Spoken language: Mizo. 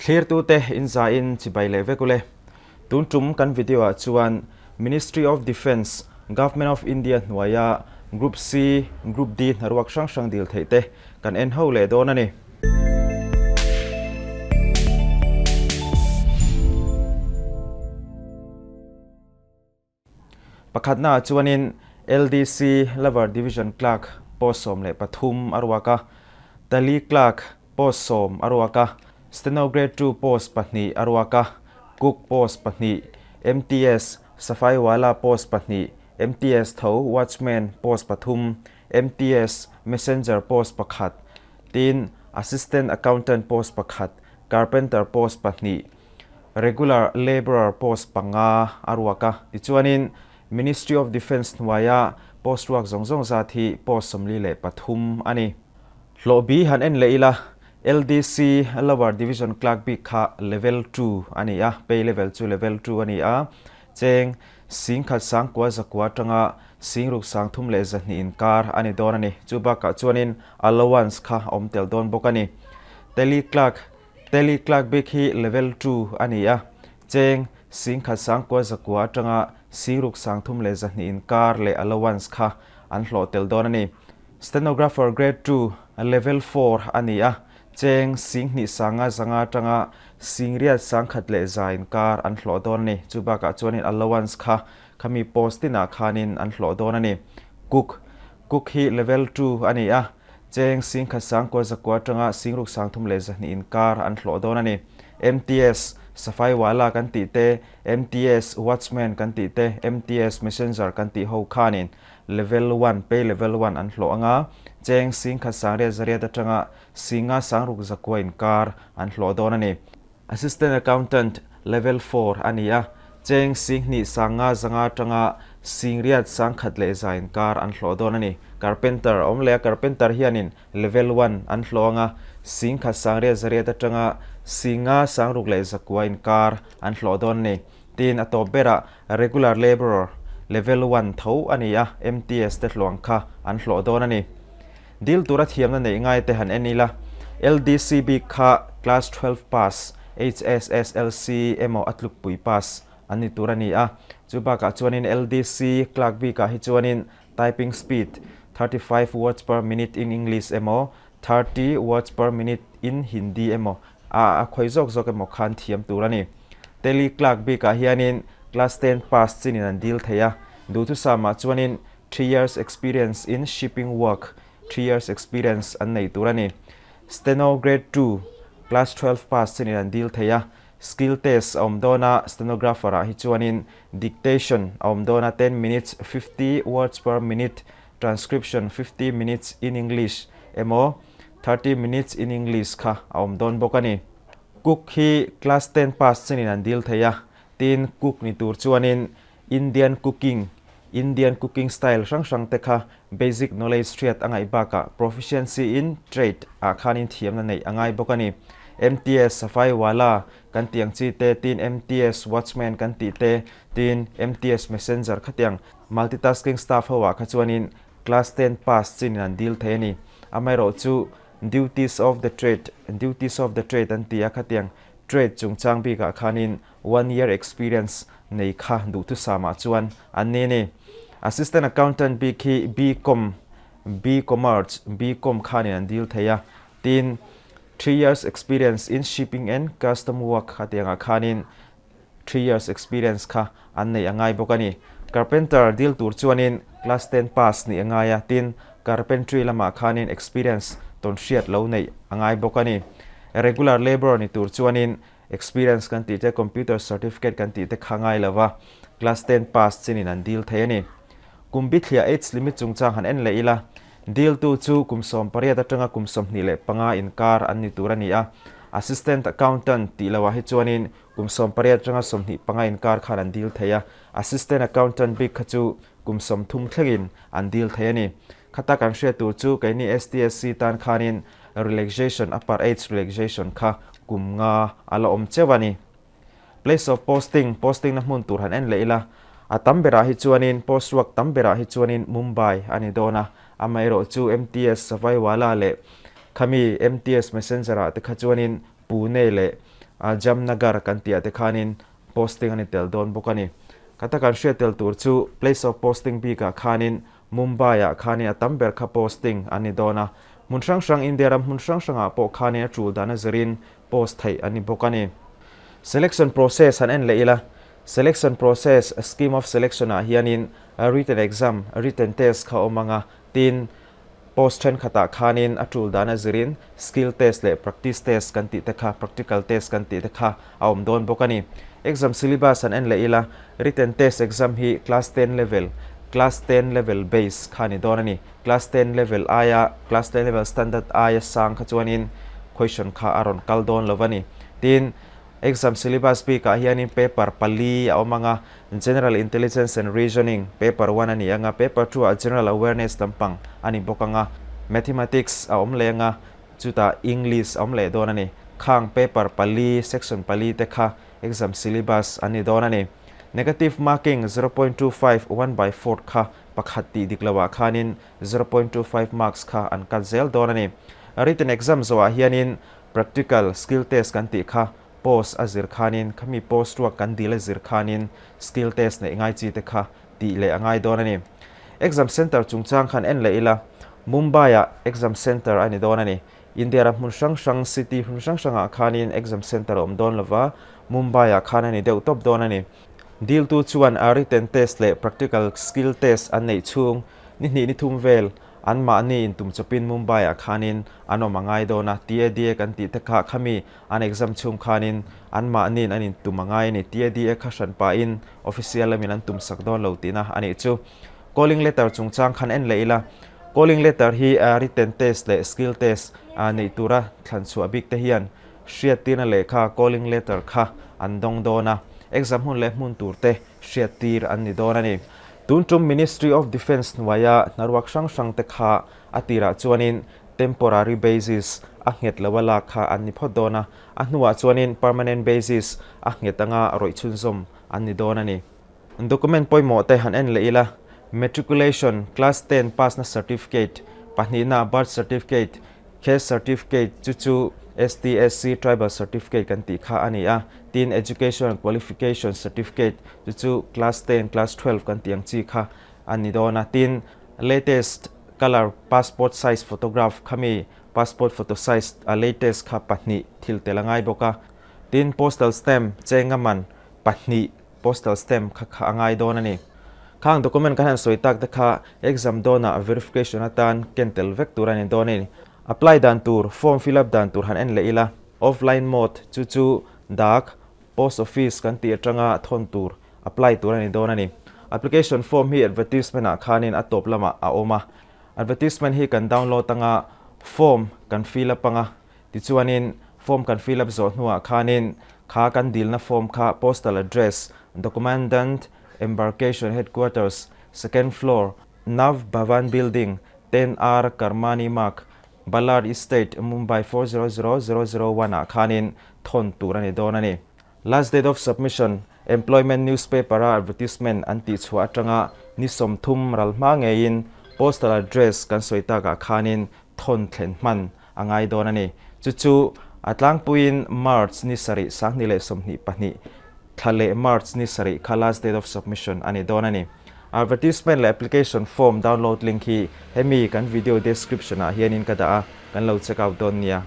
Thlirtute in zaiin chibai leh vek ule. Tun tum kan video ah chuan Ministry of Defence, Government of India hnuaia Group C, Group D hnaruak hrang hrang dil theih te kan en ho leh dawn a ni. Pakhatnaah chuanin LDC, Lower Division Clerk, post 13 a ruak a, Tally Clerk, post 10 a ruak a, Steno Grade 2 post 2 a ruak a, Cook post 2, MTS, Safaiwala post 2, MTS tho, Watchman, post 3, MTS, Messenger post 1, tin Assistant Accountant post 1, Carpenter post 2, Regular Labourer post 5 a ruak a, tichuanin Ministry of Defence hnuaia post ruak zawng zawng zat hi post 43 a ni. Hlawh bi han en leh ila, LDC Lower Division Clerk bik kha Level 2 a ni a, pay level chu Level 2 a ni a, cheng 19,900 atanga 63,200 inkar a ni dawn a ni. Chu bakah chuanin allowance kha a awm tel dawn bawk a ni. Tally Clerk Tally Clerk bik hi Level 2 a ni a, cheng 19,900 atanga 63,200 inkar leh allowance kha an hlawh tel dawn a ni. Stenographer Grade 2, Level 4 a ni a, cheng 25,500 atanga 81,100 inkar an hlawh dawn a ni. Chu bakah chuanin allowance kha khami post tinah khanin an hlawh dawn a ni. Cook Cook hi Level 2 a ni a, cheng 19,900 atanga 63,200 inkar an hlawh dawn a ni. MTS, Safaiwala kan tih te, MTS, Watchman kan tih te, MTS, Messenger kan tih ho khanin Level 1, Pay Level 1 an hlawh anga, cheng 19,800 atanga 59,900 inkar an hlawh dawn a ni. Assistant Accountant, Level 4 a ni a, cheng 25,500 atanga 81,100 inkar an hlawh dawn a ni. Carpenter a awm leh a, Carpenter hianin Level 1 an hlawh anga, 19,800 atanga 59,600 inkar an hlawh dawn a ni. Tin, a tawp berah Regular Labourer, Level 1 tho a ni a, MTS te hluang kha an hlawh dawn a ni. Dil tura thiamna neih ngai te han en ila, LDC bik kha Class 12 pass, HSSLC emaw a tlukpui pass an ni tur a ni a. Chu bakah chuanin LDC clerk bikah hi chuanin typing speed 35 words per minute in English emaw 30 words per minute in Hindi emaw a a khawi zawk zawk emaw khan thiam tur a ni. Tally clerk bikah hianin Class 10 pass chinin an dil thei a, duhthusamah chuanin 3 years experience in shipping work, 3 years experience an nei tur a ni. Steno Grade 2, Class 12 pass chinin an dil thei a, skill test a awm dawn a, stenographer ah hi chuanin dictation a awm dawn a, 10 minutes 50 words per minute, transcription 50 minutes in English emaw 30 minutes in English kha a awm dawn bawk a ni. Cook hi Class 10 pass chinin an dil thei a, tin cook ni tur chuanin Indian cooking, Indian cooking style hrang hrang te kha basic knowledge hriat a ngaih bakah proficiency in trade ah khanin thiamna neih a ngai bawk a ni. MTS Safai Wala kan tih ang chi te, tin MTS Watchman kan tih te, tin MTS Messenger khatiang multitasking staff ho ah kha chuanin class 10 pass chinin an dil thei a ni. Amaherawhchu duties of the trade, duties of the trade an ti a khatiang trade chungchang bikah khanin 1 year experience nei kha duhthusamah chuan an ni a ni. Assistant Accountant bik hi B.Com, B.Commerce, B.Com khanin an dil thei a, tin 3 years experience in shipping and custom work kha tiangah khanin 3 years experience kha an nei a ngai bawk a ni. Carpenter dil tur chuanin class 10 pass nih a ngai a, tin carpentry lamah khanin experience tawn hriat lo neih a ngai bawk a ni. Regular labourer ni tur chuanin Experience kan tih te, computer certificate kan tih te kha ngai lova class 10 pass chinin an dil thei a ni. Kum bithliah age limit chungchang han en leh ila, diltu chu kum 18 atanga kum 25 inkar an ni tur a ni a. Assistant Accountant tih loah hi chuanin kum 18 atanga 25 inkar khan an dil thei a, Assistant Accountant bik kha chu kum 30 thlengin an dil thei a ni. Khata kan hriat tur chu keini STSC tan khanin relaxation, upper age relaxation kha kum nga a la awm cheuh a ni. Place of posting, posting na hmun tur han en leh ila, a tam berah hi chuanin post ruak tam berah hi chuanin Mumbai a ni dawn a, amaherawh chu MTS Savaiwala leh khami MTS Messenger ah te kha chuanin Pune leh. Jamnagar kan tih ah te khanin posting a ni tel dawn bawk a ni. Ka ta kan hriat tel tur chu place of posting bikah khanin Mumbai ah khanin a tam ber kha posting an ni dawn a, hmun hrang hrang India ram hmun hrang hrangah pawh khanin a tul dan a zirin post theih an ni bawk a ni. Selection process han en leh ila, Selection process, scheme of selection ah hianin written exam, written test kha awm ang a, tin Post thenkhatah khanin a tul dan a zirin skill test leh practice test kan tih te kha, practical test kan tih te kha a awm dawn bawk a ni. Exam syllabus an en leh ila, written test exam hi class ten level, class ten level base kha a ni dawn a ni. Class ten level aia, class ten level standard aia sang kha chuanin question kha a rawn kal dawn lo a ni. Tin, Exam syllabus bikah hianin paper pali a awm ang a, General Intelligence and Reasoning, paper one a ni ang a, paper two ah General Awareness lampang a ni bawk ang a, Mathematics a awm leh ang a, chutah English a awm leh dawn a ni. Khang paper pali, section pali te kha exam syllabus an ni dawn a ni. Negative marking 0.25, one by fourth kha pakhat tih dik loah khanin 0.25 marks kha an cut zel dawn a ni. Written exam zawhah hianin Practical skill test kan tih kha post a zir khanin khami post ruak kan dil a zir khanin skill test neih ngai chi te kha tih leh a ngai dawn a ni. Exam center chungchang khan en leh ila Mumbai ah exam center a ni dawn a ni. India ram hmun hrang hrang city hmun hrang hrangah khanin exam center a awm dawn lova Mumbai ah khan a ni deuh tawp dawn a ni. Diltu chuan a written test leh practical skill test an neih chhung ni hnih ni thum vel An mahni in tum chawpin Mumbai ah khanin an awm a ngai dawn a, TADA kan tih te kha khami an exam chhung khanin an mahniin an in tum a ngai a ni. TADA kha hran pahin official lamin an tum sak dawn lo tihna a nih chu. Calling letter chungchang khan en leh ila, calling letter hi written test leh skill test neih tura thlan chhuah bik te hian hriattirna lehkha calling letter kha an dawng dawn a, exam hun leh hmun tur te hriattir an ni dawn a ni. Tun tum Ministry of Defence hnuaia hnaruak hrang hrang te kha a tirah chuanin temporary basis a nghet lo a lak kha an ni phawt dawn a, a hnuah chuanin permanent basis a nghet anga rawih chhunzawm an ni dawn a ni. Document pawimawh te han en leh ila, Matriculation, Class ten pass na certificate, pahnihna birth certificate, Caste certificate chu chu STSC Tribal Certificate kan tih kha a ni a, tin Educational Qualification Certificate chu chu Class ten, Class 12 kan tih ang chi kha a ni dawn a, tin latest colour passport size photograph khami passport photo size a latest kha pahnih thil tel a ngai bawk a, tin postal stamp chenga man pahnih postal stamp kha kha a ngai dawn a ni. Khang document kan han sawi tak te kha exam dawnah verification atan ken tel vek tur a ni dawn a ni. Apply dan tur, form fill up dan tur han en leh ila, offline mode chu chu dak, post office kan tih atanga thawn tur apply tur a ni dawn a ni. Application form hi advertisement ah khanin a tawp lamah a awm a. Advertisement hi kan download anga form kan fill up anga Tichuanin, form kan fill up zawh hnuah khanin kha kan dilna form kha postal address, the Commandant, Embarkation Headquarters, Second Floor, Nav Bhavan Building, 10R Karmani Marg, Ballard Estate, Mumbai 400001 ah khanin thawn tur a ni dawn a ni. Last date of submission, Employment newspaper a advertisement an tih chhuah atanga ni 30 ral hma ngeiin postal address kan sawi takah khanin thawn thlen hman a ngai dawn a ni. Chu chu a tlangpuiin March ni sarih 2022 thla leh March ni sarih kha last date of submission a ni dawn a ni. Advertisement leh application form download link hi hemi kan video description ah hianin ka dah a, kan lo check out dawn nia.